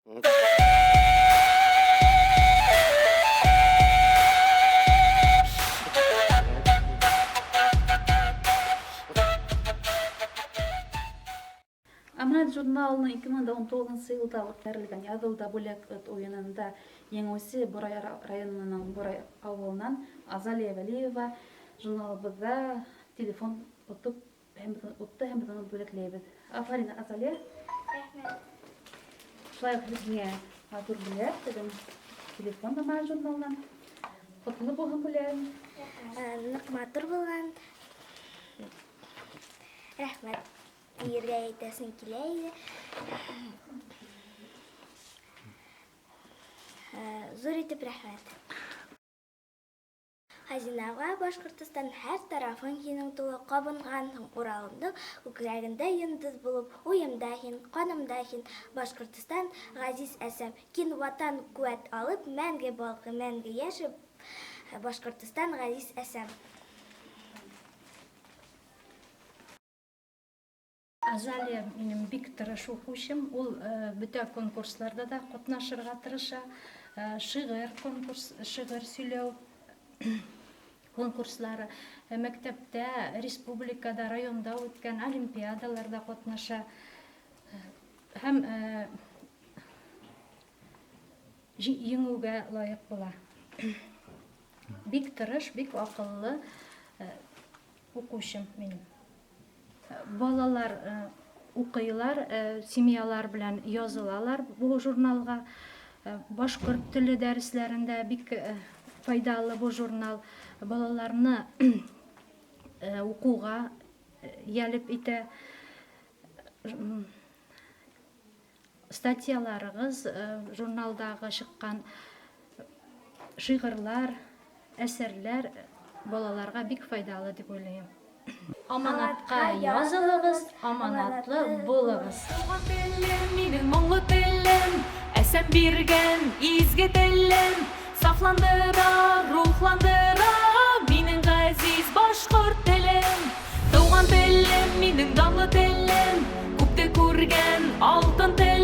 Аманат журналының 2019 нчы елда үткәрелгән Яҙыу ҙа бүләк ыт уйынында еңеүсе Борай районының Борай авылынан Азалия Вәлиева журналыбыҙҙа телефон отоп һәм отто һәм беҙ уны бүләкләйбеҙ. Афарин, Азалия! Рәхмәт. Шулай уҡ һиңә матур бүләк, беҙҙең телефон Аманат журналынан. Ҡотло булһын бүләгең. Ныҡ матур булған. Рәхмәт. Диергә әйтәсем килә иде. Зур итеп рәхмәт. Хазинага Башкортостан һәр тарафың һинең тулы кабынгансың Уралымның күкрәгендә йондоҙ булып Уйымда һин, ҡанымда һин, Башкортостан, ғәзиз әсәм, Кин Ватан кеүәт алып, мәңге балҡы, мәңге йәше, Башкортостан, ғәзиз әсәм. Азалия минем бик тырыш укучым. Ул бөтә конкурсларда да катнашырга тырыша. Шигырь конкурс, шигырь сөйләү конкурслары, мәктәптә, республикада, районда үткән олимпиадаларда катнаша. Һәм җиңүгә лаек була. Бик тырыш, бик акыллы укучым минем. Балалар укыйлар, семьялар белән язылалар бу журналга. Башкорт теле дәресләрендә бик файдалы бу журнал. Балаларны укуга ялеп итә. Статьяларыгыз, журналдагы чыккан шигырьләр, әсәрләр балаларга бик файдалы дип уйлыйм. Аманатка язылыгыз, аманатлы булыгыз. Туган телем, минең моңлы телем, Әсәм биргән изге телем, Сафландыра, рухландыра Минең газиз башкорт телем. Туган телем, минең данлы телем, Күпте күргән алтын телем.